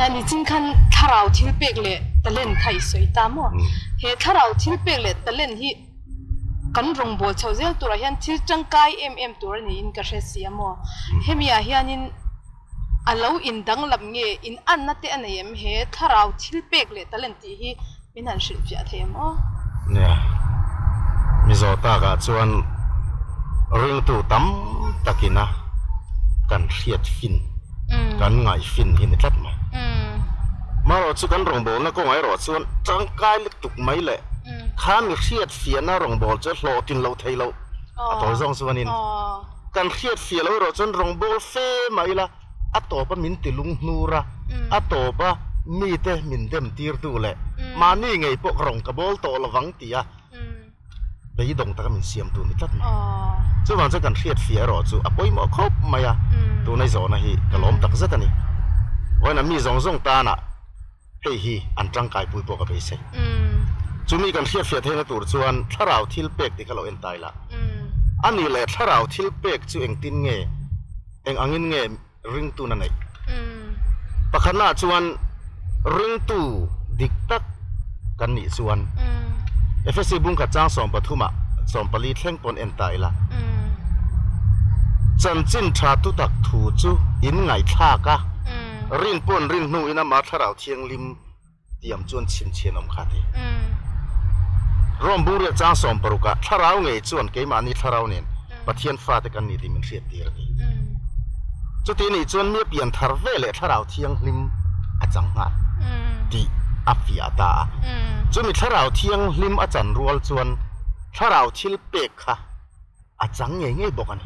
Nia nichin khan thlarau thil pek leh talent kha i sawi ta maw? He thlarau thil pek leh talent hi kan rawngbâwl chhoh zel turah hian thil tangkai em em tur a niin ka hre si a maw? Hemi ah hianin a lo indanglam nge in anna te a nei em? He thlarau thil pek leh talent tih hi Min han hrilhfiah thei em aw? Nia, Mizo takah chuan ringtu tam takina kan hriat fin, kan ngaih fin hi ni tlat mai. Marawh chu kan rawngbawlna kawngah erawh chuan tangkai lutuk mai leh kha mi hriat fiahna rawngbâwl chu hlawhtlin lo thei lo a tawi zawng chuanin kan hriat fiah lo erawh chuan rawngbâwl fe mah ila, a tawpa min ti lunghnur a, a tawpa mite min dem tirtu leh mahni ngei pawh ka rawn ka bawl tawh lovang tia beidawng taka min siamtu ni tlat mai. Chuvang chuan kan hriat fiah erawh chu a pawimawh khawp mai a, tuna i zawhna hi ka lawm tak zet a ni. Vawiinah mi zawng zawng tana hei hi an tangkaipui pawh ka beisei. Chumi kan hriat fiah theihna tur chuan thlarau thil pek tih kha lo en ta ila. A nih leh thlarau thil pek chu engtin nge? Eng angin nge ringtun a neih? Pakhatnaah chuan ringtu dik tak kan nih chuan Efesi bungkhat chang sawmpathumah sawmpali thleng pawn en ta ila. Chanchin tha tu tak thu chu in ngaihthlak a, rin pawn rin hnuin ama thlarau thianghlim tiam chuan chhinchhian awm kha ti. Rome bungriat chang 60 ah thlarau ngei chuan keimahni thlarau nen Pathian fate kan ni tih min hriat tir a ti. Chuti nih chuan mi a pian thar ve leh thlarau thianghlim a chang nghal tih a fiah ta a. Chumi thlarau thianghlim a chan rual chuan thlarau thil pek kha a chang ngei ngei bawk a ni.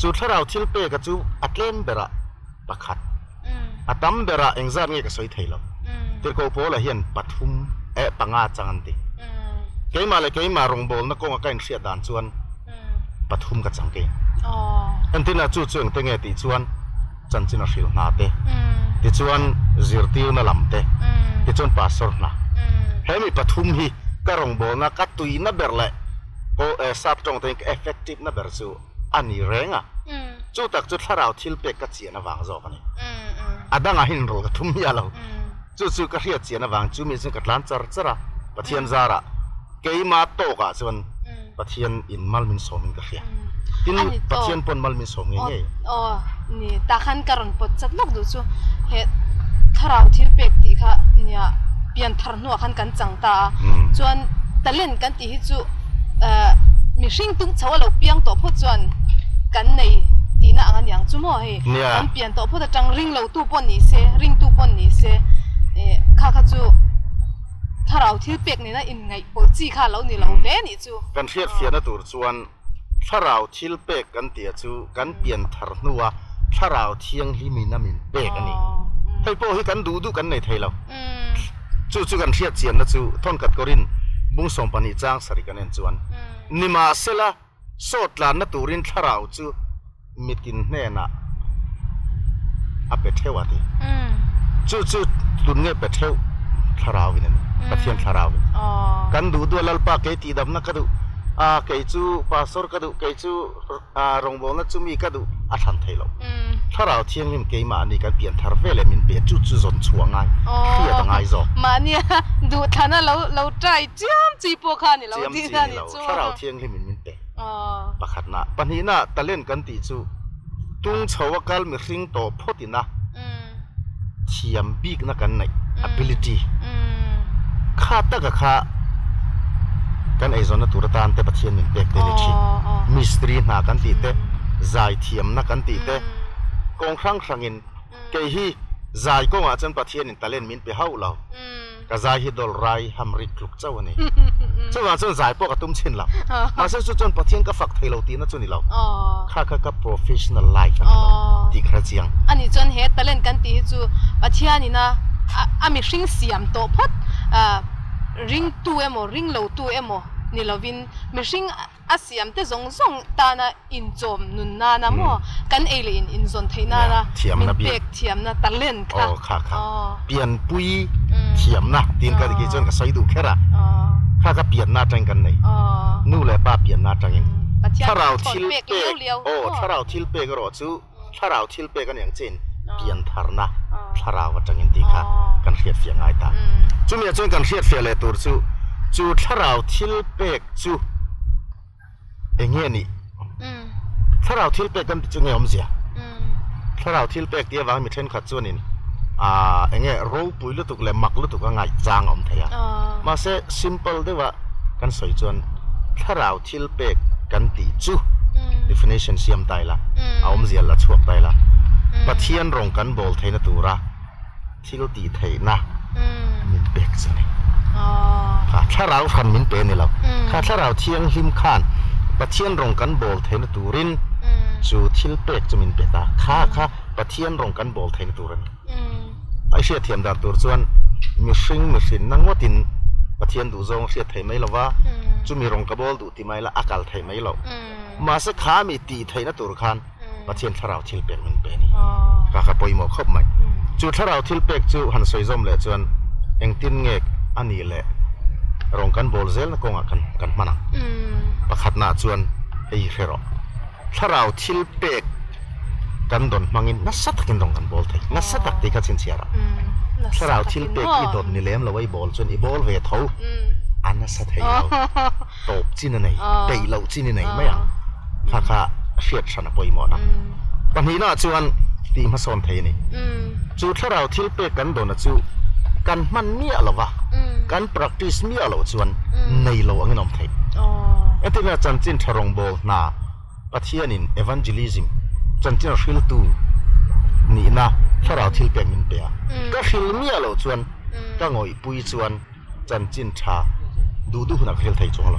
Chu thlarau thil peka chu a tlem berah pakhat, a tam berah engzat nge ka sawi thei lo. Tirhkoh Paula hian pathum eh panga chang an ti. Keimah leh keimah rawngbawlna kawnga ka inhriat dan chuan pathum ka chang kei. Entirna chu chu engte nge tih chuan chanchin a hrilh hna te, tichuan zirtirna lam te, tichuan pastor hna. He mi pathum hi ka rawngbawlna ka tuina ber leh Aw e, sap tawng te hi effective na ber chu a ni reng a, chu tak chu thlarau thil pek ka chian avang zawk a ni. A dangah hian inrawlh ka thum miah lo. Chu chu ka hriat chian avang chu mi chuan ka tlan char char a, Pathian zarah keima tawkah chuan Pathian in mal min sawm in ka hria. Tin, Pathian pawn mal min sawm ngei ngei. Aw ni, tah khan ka rawn pawt chat lawk duh chu he thlarau thil pek tih kha nia pian thar hnuah khan kan chang ta a, chuan talent kan tih hi chu mihring tung chho a lo piang tawh phawt chuan kan nei tihna ang a niang chu maw hei kan pian tawh phawt atang ring lo tu pawh ni se ring tu pawh ni se kha kha chu thlarau thil pek nena inngaih pawlh chi kha a lo ni lo hle nih chu. Kan hriatfiahna tur chuan Thlarau thil pek kan tih a chu kan pian thar hnua Thlarau Thianghlimin a min pek a ni. Hei pawh hi kan duh duh kan nei thei lo. Chu chu kan hriat chianna chu Thawnkhat Korin bung 12 chang sarih kan en chuan, Nimahsela, sawt tlanna turin Thlarau chu mitin hnenah a pe theuh a ti. Chu chu tun nge pe theuh thlarauin a ni, Pathian thlarauin. Kan duh duh a Lalpa kei tihdamna ka duh, a kei chu pastor ka duh, kei chu rawngbawlna chu mi ka duh a thlan thei lo. Thlarau thianghlim keimah a ni kan pian thar ve leh min pe chu chu zawn chhuah ngai, hriat a ngai zawk. Mahnia duhthlana lo lo try chiam chi pawh kha a ni lo Chiam chi a ni lo, thlarau thianghlimin min pe. Pakhatna, pahnihna talent kan tih chu tung chho a kal mihring tawh phawt ina thiam bikna kan neih, ability, kha taka kha kan eizawnna tur atan te Pathian min pek te ni thin. Mistri hna kan tih te, zai thiamna kan tih te, kawng hrang hrangin kei hi zai kawngah chuan Pathianin talent min pe hauh lo. Ka zai hi dawlh rai ham rik tluk chauh a ni. Chuvang chuan zai pawh ka tum chhin lo. Mahse chu chuan Pathian ka fak thei lo tihna chu ni lo. Kha kha ka professional life a ni lo tih ka hre chiang. A nih chuan he talent kan tih hi chu Pathianin a a mihring siam tawh phawt ringtu emaw ringlotu emaw ni lovin mihring A siam te zawng zawng tana inchawm nun nana maw kan ei leh in inzawn theih nana min pek thiamna talent kha. Aw kha kha pianpui thiamna tiin ka kei chuan ka sawi duh kher a, kha kha pianna atangin kan nei, nu leh pa pianna atangin thlarau thil pek aw thlarau thil pek erawh chu thlarau thil pek a ni ang chiin piantharna thlarau. thlarau atangin tih kha kan hriatfiah ngai ta. Chumi ah chuan kan hriatfiah leh tur chu, chu thlarau thil pek chu eng nge nih? Thlarau thil pek kan tih chu nge awmzia? Thlarau thil pek tih avangin mi thenkhat chuanin aah eng nge ropui lutuk leh mak lutuk a ngaihchang a awm thei a. Mahse simple deuha kan sawi chuan thlarau thil pek kan tih chu definition siam ta ila, a awmzia la chhuak ta ila, Pathian rawng kan bawl theihna tura thil tih theihna min pek chu a ni. Kha thlarau hran min pe a ni lo. Kha thlarau thianghlim khan Pathian rawng kan bawl theihna turin chu thil pek chu min pe ta. Kha kha Pathian rawng kan bawl theihna tur a ni. A hriatthiam dan tur chuan mihring mihrinna ngawtin Pathian duhzawng a hriat thei mai lo va, chumi rawng ka bawl duh ti mai la a kal thei mai lo. Mahse kha mi tih theihna tur khan Pathian thlarau thil pek min pe a ni. Kha kha pawimawh khawp mai. Chu thlarau thil pek chu han sawi zawm leh chuan engtin nge a nih leh rawng kan bawl zelna kawngah kan kan hman ang. Pakhatnaah chuan hei hi hre rawh. Thlarau thil pek kan dawn hmangin nasa takin rawng kan bawl thei. Nasa tak tih kha chhinchhiar ah. Thlarau thil pek i dawn ni lem lo a i bawl chuan i bawl ve tho. A nasa thei lo. Tawp chin a nei, peih loh chin i nei mai ang. Kha kha hriat hran a pawimawh na. Pahnihna ah chuan tih hmasawn thei a ni. Chu thlarau thil pek kan dawna chu kan hman miah lo va, kan practice miah loh chuan nei lo angin awm theih. Entirna chanchin tha rawngbâwl hna Pathianin evangelism, chanchin hriltu nihna thlarau thil pek min pe a. Ka hril miah loh chuan ka ngawihpui chuan chanchin tha duh duh hunah ka hril thei chuang lo.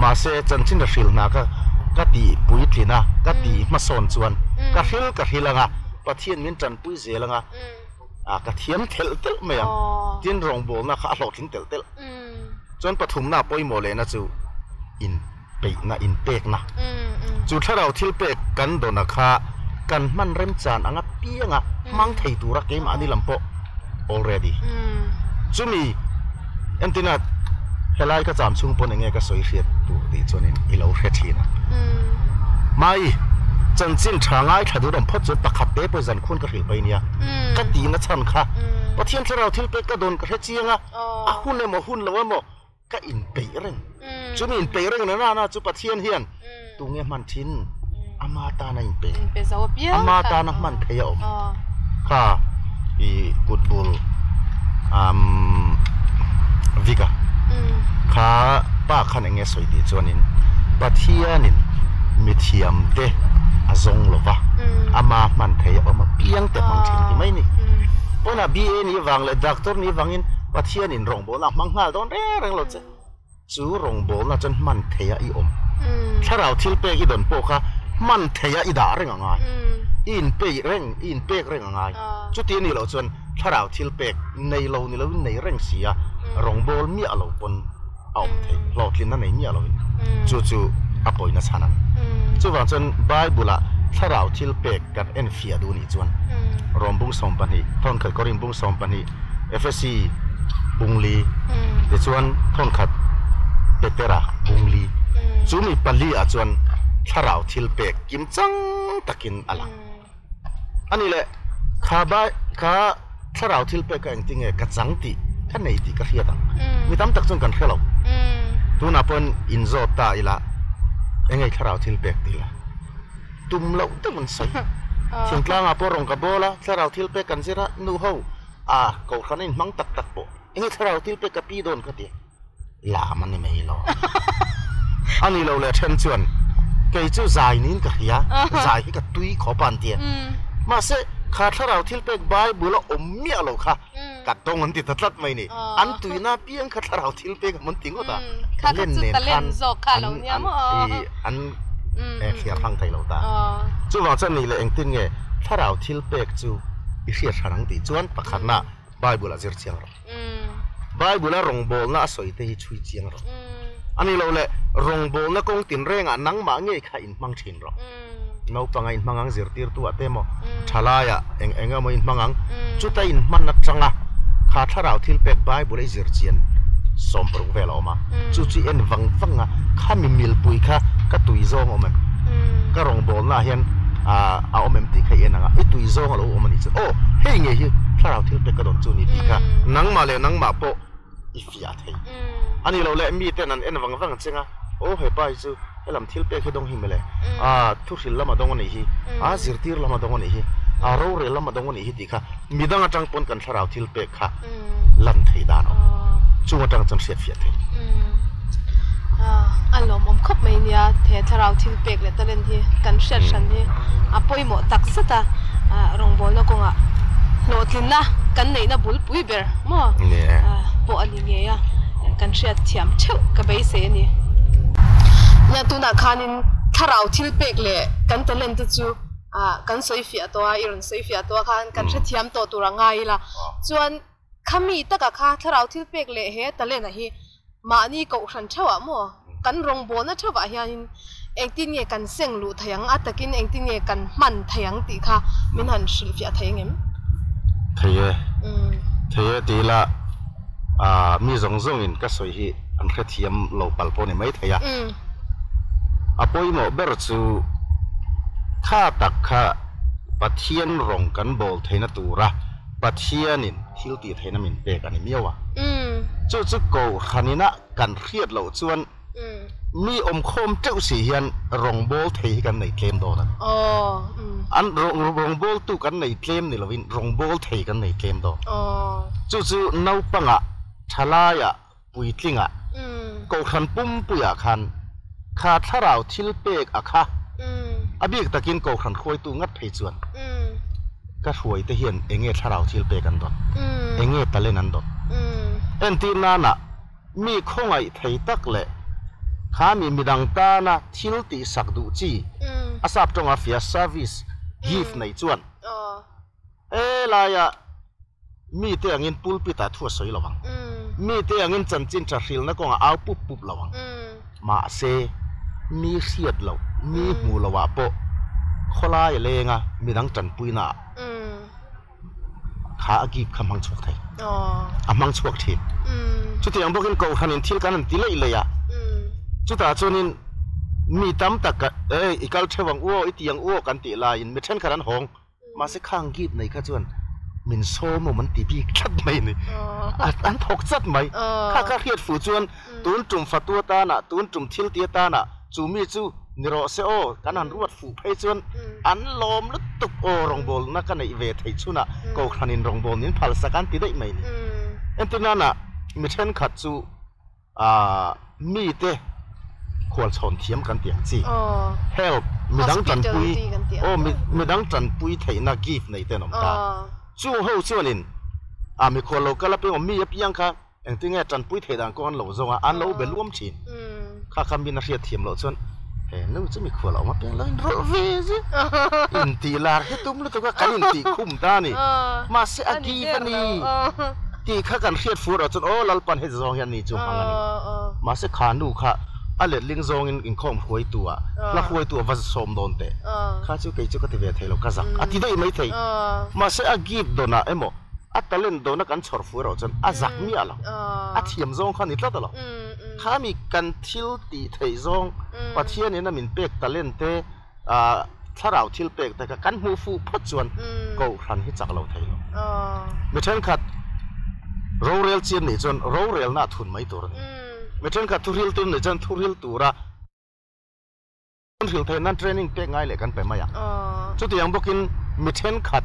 Mahse chanchin tha hril hna ka ka tih puitlin a, ka tih hmasawn chuan ka hril ka hril ang a, Pathian min tanpui zel ang a, a ka thiam thelh telh mai ang. Tin rawngbawlna kha a hlawhtling telh telh. Chuan pathumna pawimawh lehna chu in. peihna inpekna chu thlarau thil pek kan dawna kha kan hman remchan anga pianga hmang thei tura keimahni lam pawh already chumi entina helai ka cham chhung pawn enge ka sawi hriat tur tih chuanin i lo hre thin a mai chanchin tha ngai thla duh awm phawt chuan pakhat te pawh zan khun ka hrilh pai nia ka tihna chhan kha Pathian thlarau thil pek ka dawn ka hre chiang a a hun emaw hun lo emaw Ka inpeih reng. Chumi inpeih reng na nana chu Pathian hian tunge hman thin? Ama tana inpe. Ama tana hman thei a awm. Kha i kut bul um Vika kha pa khan enge sawi tih chuanin Pathianin mithiamte a zawng lova ama hman thei a awm apiang te hmang thin ti mai ni. Pawnah BA ni vang leh Doctor ni vangin Pathianin rawng Bawlna a hmang nghal dawn reng reng lo che. Chu rawngbawlna chuan hman theia i awm. Thlarau thil pek i dawn pawh kha hman theia i dah reng a ngai. I inpeih reng, i inpek reng a ngai. Chuti a nih loh chuan thlarau thil pek nei lo ni loin nei reng si a, rawngbâwl miah lo pawn a awm theih. Hlawhtlinna nei miah loin. Chu chu a pawina chhan a ni. Chuvang chuan Bible-ah thlarau thil pek kan enfiah duh nih chuan Rom bung 12, thawnkhat Korin bung 12, Efesi bungli tichuan thawnkhat Petera bungli chu mi pali ah chuan thlarau thil pek kim chang takin a lang a ni le. Kha bai kha thlarau thil pek kha engtin nge ka chang tih ka nei tih ka hriat ang. Mi tam tak chuan kan hre lo. Tunah pawhin inzawt ta ila eng nge thlarau thil pek tih ila. Tum loh deuh an sawi. Thingtlangah pawh rawng ka bawl a, thlarau thil pek kan zir a, nu ho a kohhran a inhmang tak tak pawh enge thlarau thil pek ka pi dawn ka ti. Lam a ni mai lo. A ni lo leh then chuan kei chu zai niin ka hria, zai hi ka tui khawp a an ti a. Mahse kha thlarau thil pek Bible a awm miah lo kha. Ka tawng an ti ta tlat mai ni. An tuina piang kha thlarau thil pek ang an ti ngawt a. Talent nen khan an thliar hrang thei lo ta. Chuvang chuan nih leh engtin nge thlarau thil pek chu i hriat hran ang tih chuan pakhatna Bible a zir chiang rawh. Bible a rawngbawlna a sawi te hi chhui chiang rawh. A ni lo leh rawngbawlna kawng tinrengah nangmah ngei kha inhmang thin rawh. Naupang a inhmang ang zirtirtu ah te emaw thalai ah eng eng emaw inhmang ang chuta inhman atanga kha thlarau thil pek Bible a i zir chian 60 vel a awm a chu chu i en vang vang a khami milpui kha ka tui zawng a awm em ka rawngbawlna ah hian a awm em tih kha i en ang a i tui zawng a lo awm a nih chuan aw Hei ngei hi thlarau thil pek ka dawn chu ni tih kha nangmah leh nangmah pawh i fiah thei. A nih loh leh miten an en vang vang cheng a, aw he pa hi chu helam thil pek hi dawng hi mawle, aa thuhril lam a dawng a nih hi, aa zirtir lam a dawng a nih hi, aa rorel lam a dawng a nih hi tih kha midang atang pawn kan thlarau thil pek kha lan thei dan awm. Chung atang chuan hriat fiah thei. A lawmawm khawp mai nia, he thlarau thil pek leh talent hi kan hriat hran hi a pawimawh tak zet a, rawngbawlna kawngah hlawhtlinna kan neihna bulpui ber maw pawh a ni ngei a, kan hriat thiam theuh ka beisei a ni. Nia tunah khanin thlarau thil pek leh kan talent te chu kan sawi fiah tawh a, i rawn sawi fiah tawh a khan kan hrethiam tawh tur a ngai ila chuan khami takah kha thlarau thil pek leh he talent ah hi Mahni kohhran theuhah maw kan rawngbawlna theuhah hianin engtin nge kan seng luh thei ang, a takin engtin nge kan hman thei ang tih kha min han hrilhfiah thei ang em? Thei e. Thei e ti ila ah mi zawng zawngin ka sawi hi an hrethiam lo palh pawh ni mai thei a. A pawimawh ber chu kha tak kha Pathian rawng kan bawl theihna tura Pathianin thil tih theihna min pek a ni miau a. Chu chu Kohhranina kan hriat loh chuan mi awmkhawm teuh si hian rawngbâwl thei hi kan nei tlem dawn a ni. An rawngbâwltu kan nei tlem ni lovin rawngbâwl thei kan nei tlem dawn. Chu chu naupangah, thalaiah, puitlingah, Kohhran pumpuiah khan kha thlarau thil pek a kha a bik takin Kohhran hruaitu ngat phei chuan ka hruaite hian eng nge thlarau thil pek an dawn, eng nge talent an dawn. Entir nana mi khawngaih thei tak leh kha mi midang tana thil tihsak duh chi a sap tawnga fia service gift nei chuan Helaia mite angin pulpit ah thu a sawi lo ang. Mite angin chanchin tha hrilna kawngah au pup pup lo ang. Mahse, mi hriat loh, mi hmuh loh ah pawh khawlai a leng a, midang tanpuina ah kha a gift kha hmang chhuak thei. A hmang chhuak thin. Chutiang bawkin Kohhranin thil kan han ti leih leih a, chutah chuanin mi tam tak e i kal theuh ang u aw, i ti ang u aw kan tih laiin mi thenkhat an hawng. Mahse khang gip nei kha chuan min sawm awm an ti bik tlat mai a ni. An thawk chat mai. Kha kha hriat fuh chuan tun tum fatu atana, tun tum thil ti atana chu mi chu ni rawh se aw kan han ruat fuh phei chuan an lawm lutuk aw rawngbawlna ka neih ve theih chhunah Kohhranin rawngbawlnin phalsak an ti daih mai a ni. Entirnana mi thenkhat chu. Aaa mite khualchhawn thiam kan tih ang chi help midang tanpui aw midang tanpui theihna gift nei te an awm ta chung ho chuanin a mikhual lo kal apiang aw mi apiang kha engtin nge tanpui theih dan kawng an lo zawng a an lo be luam thin kha kha min a hriat thiam loh chuan he nu chu mikhual a awm apiang lo inrawlh ve zia intih lar hi tum lutuk a kan intih khum ta a ni mahse a gift a ni. Tih kha kan hriat fur ah chuan aw Lalpan heti zawng hian ni chu hmang a ni. Mahse kha nu kha a letling zawngin inkhawm hruaitu ah hla hruaitu a va sawm dawn teh. Kha chu kei chu ka ti ve thei lo ka zak a ti daih mai thei. Mahse a gift dawn ah emaw a talent dawn a kan chhawr fur erawh chuan a zak miah lo. A thiam zawng kha a ni tlat a lo. Kha mi kan thil tih theih zawng Pathian in a min pek talent te Thlarau thil pek te kha kan hmuh fuh phawt chuan Kohhran hi chak lo thei lo. Mi thenkhat rorel chian nih chuan rorelna a thun mai tur a ni. Mi thenkhat thuhril tum nih chuan thuhril tura hril theih nan training pek ngai leh kan pe mai ang. Chutiang bawkin mi thenkhat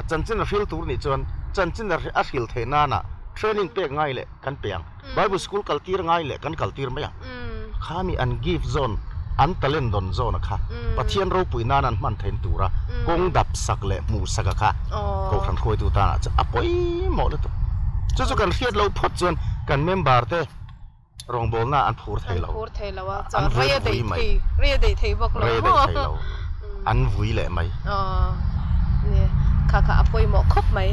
chanchin a hril tur nih chuan chanchin a hril theih nana training pek ngai leh kan pe ang. Bible school kal tir ngai leh kan kal tir mai ang. Khami an gift zawn, an talent dawn zawn a kha Pathian ropui nan an hman thein tura kawng dap sak leh hmuh sak a kha Kohhran hruaitu tanah chuan a pawimawh lutuk. Chu chu kan hriat loh phawt chuan kan member te rawngbawlna an phur thei lo. An vui vui mai. Rei a daih thei bawk lo. Rei a daih thei lo. An vui leh mai. Kha kha a pawimawh khawp mai.